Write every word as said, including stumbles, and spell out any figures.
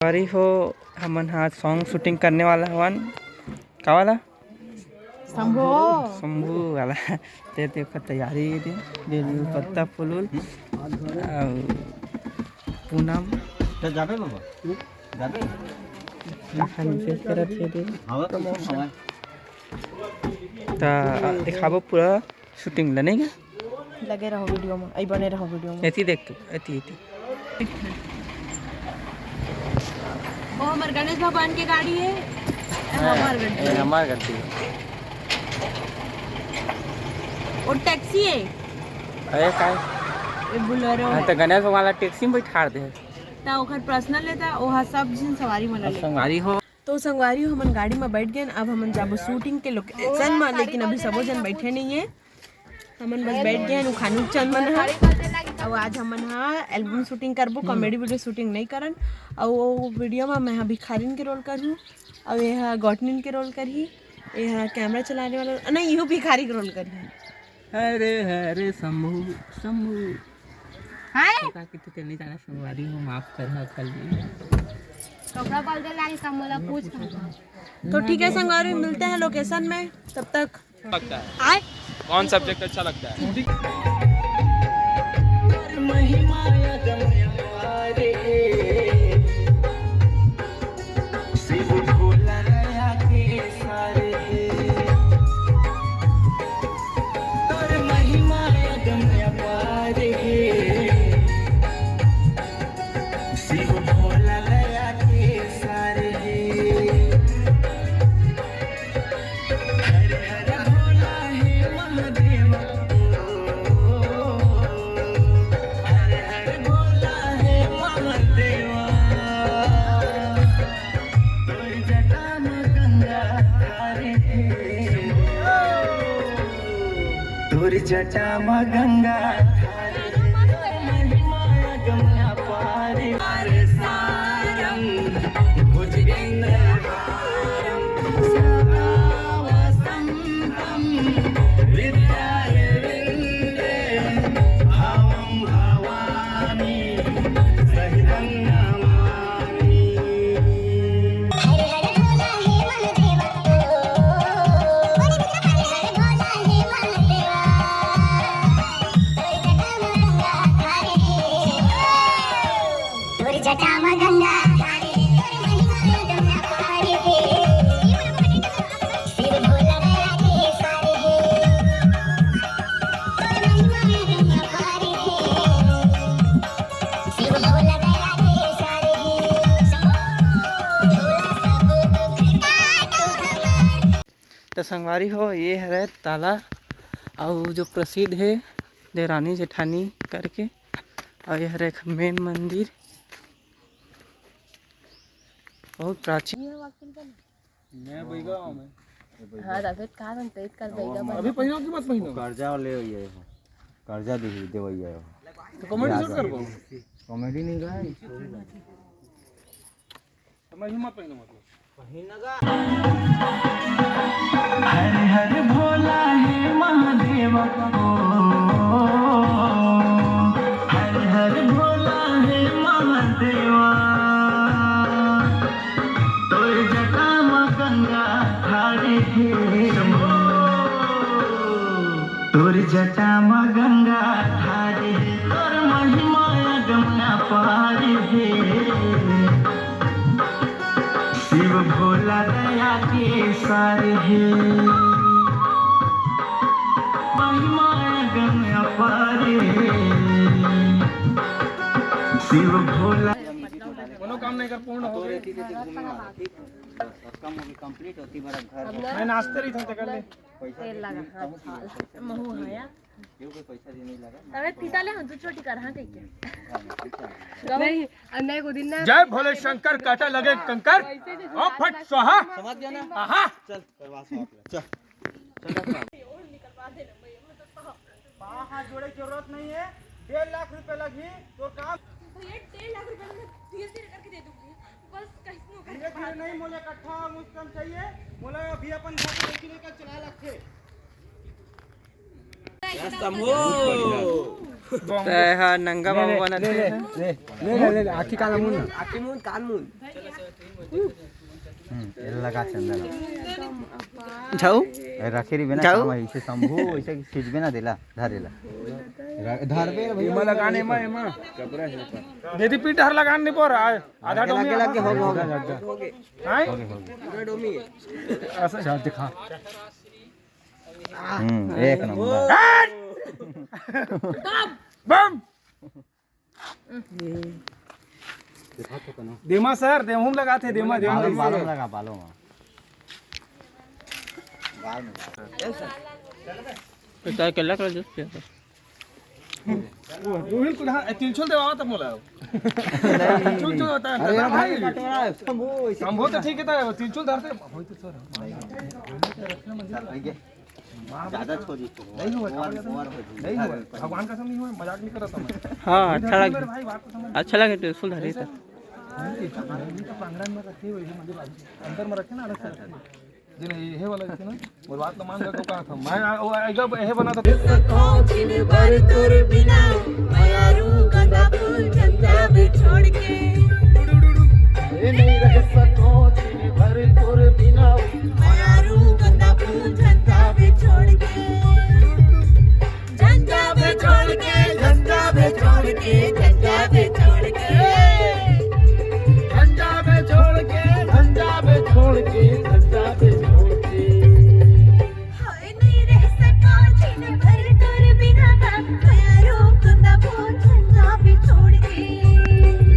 संगवारी हो, हमन हा song shooting करने वाला हवन। का वाला? शंभू। शंभू वाला। ते देखो तैयारी दे, बेल पत्ता फूल उल। अउ पूनम। तो जाबे बाबा? जाबे? कहानी पेश करत हे दे। हवा तो मौसम है। त दिखाबो पूरा shooting ल, नहीं का? लगे रहो video में, अई बने रहो video में। एती देख तू, एती, एती। वो हमर गणेश भगवान के गाड़ी है, ए, हमार गलती ए, है। हमार गलती है। वो taxi है। अरे काय? ये Bolero हाँ, है। तो गणेश भगवान ला taxi में बैठार दे। ता ओकर personal लेता, ओहा सब झिन सवारी मन अब ले। संगवारी हो। तो संगवारी हो, हमन गाड़ी में बैठ गए, अब हमन जाबो shooting के location में, लेकिन अभी सबो जन बैठे नहीं है। हमन बस बैठ गए हन, उखानू चंद मन ह। अउ आज हमन ह album shooting करबो, comedy video shooting नहीं करन। अउ वो video में मैं ह भिखारिन के role करहूँ, अउ ये ह गौटनिन के role करही, ये ह camera चलाने वाला, नहीं, यू भिखारी के role करही। हरे हरे शंभू शंभू। हाय। का कि तू तेल नहीं जाना संगवारी हो, माफ कर हा कल भी। कपड़ा बदले लागी का मोला पूछ। तो ठीक है संगवारी, मिलते हैं location में, तब तक। लगता है? आय? कौन subject अच्छा लगता है? तोर जटा म गंगा धार, महिमा गंगा पार, सारम भुजगेंद्र हारम, सदा वसंतम हृदयारविंदे, भावम भावामि सहितं नमामि। तो संगवारी हो, ये हरे ताला, अउ जो प्रसिद्ध हे देवरानी जेठानी करके, अउ ये हरे एक main मंदिर, बहुत प्राचीन। मैं बैगा हूँ मैं। हाँ, दादा, का बनते, कल बैगा बन। अभी पहनो कि मत पहनो? कर्जा ले ये हो। कर्जा दे, देवैया हो। तो comedy shoot करबो? Comedy नहीं गा। तो मैं ही मत पहनो मतलब। हर हर भोला हे महादेवा, ओ, हर हर भोला हे महादेवा। तोर जटा म गंगा धारे हे, तोर जटा म गंगा धारे हे, तोर महिमा अगम अपार हे। शिव भोला दया के सार हे, महिमा अगम अपार हे। शिव भोला। कोनो काम नहीं कर, पूर्ण हो गए। बस, अब कम होगी, complete होती बड़ा घर। मैं नाचते रही था, कर ले। पैसा तेल दे लगा, दी, हाँ, कम किया, पैसा महू नहीं है यार। क्यों कोई पैसा देने लगा? अबे, फीता ले, हम तू चोटी कर, हाँ, ठीक है। हाँ, ठीक है। नहीं, अन्य को दिन ना जय भोले शंकर, काटा लगे कंकर, ओम फट स्वाहा। समझ गया ना? आहा। चल, करवा स्वाहा, चल। चल, करवा। बाह हाथ जोड़े की जरूरत नहीं है, डेढ़ लाख रुपए लगही तोर काम। भैया, डेढ़ लाख रुपए मैं धीरे धीरे करके दे दूंगी, बस कैसनो करके धीरे धीरे नहीं, मोला इकट्ठा मुश्किल चाहिए। मोला अभी अपन घर से लड़की लेकर चला लगथे। शंभू। तै हा नंगा बाबा बनत हे। ले, ले, ले, ले, आखी कान मुन। आखी मुन, कान मुन। हम्म, ये लगा चंदन। जाऊ। ए, रखे रहिबे ना, जाऊ। काम है, इसे शंभू, इसे खींचबे ना देला, धरेला। र-, धरबे रे भैया। एमा लगाने, एमा, एमा। दे दी पीठ हर लगाने नहीं पर, आ, आधा लगे, डोमी लगे, आधा हो गया, हो गया। आए? हो गया, हो गया। ऐसा अच्छा, दिखा। हम्म, एक नंबर। बम। देमा सर, देहूं लगा थे, देमा, देमा। बालों, बालों में लगा, बालों में। बाल में। तो चाय केला का जूस पिया कर। वो, वो ही कुछ, हाँ, तिलछुल देवा तब मोला। तिलछुल जो होता है, अरे ना भाई। भाई, कटोरा है, शंभू, इसे शंभू तो ठीक है, था, तिलछुल धरते, वही तो सर। चल, ठीक है। ज्यादा छोड़ी तो। नहीं हुआ, और, और हो जाएगी। नहीं हुआ। भगवान कसम नहीं हुआ, मजाक नहीं कर रहा था मैं। हाँ, अच्छा लगे। मेरे भाई, बात को समझ। अच्छा लगे तो सुन रही था। नहीं, ये तो, ये तो प्रांगण में रखे हुए हैं, मंदिर वाले। अंदर में रखे ना, अलग से रखे। जी नहीं, ये वाला रखे ना। और बात तो मान लो, तो कहा था मैं, आ, वो, आ, जब ये बना था। कोचिन बर तोर बिना, मयारू गंदा फूल झंडा भी छोड़ के। ये नहीं रह सको दिन भर तोर बिना। मयारू गंदा फूल झंडा भी छोड़ के। झंडा भी छोड़ के, झंडा भी छोड़ के, झंडा भी छोड़ के। झंडा भी छोड़ के, झंडा भी छोड़ के, झंडा भी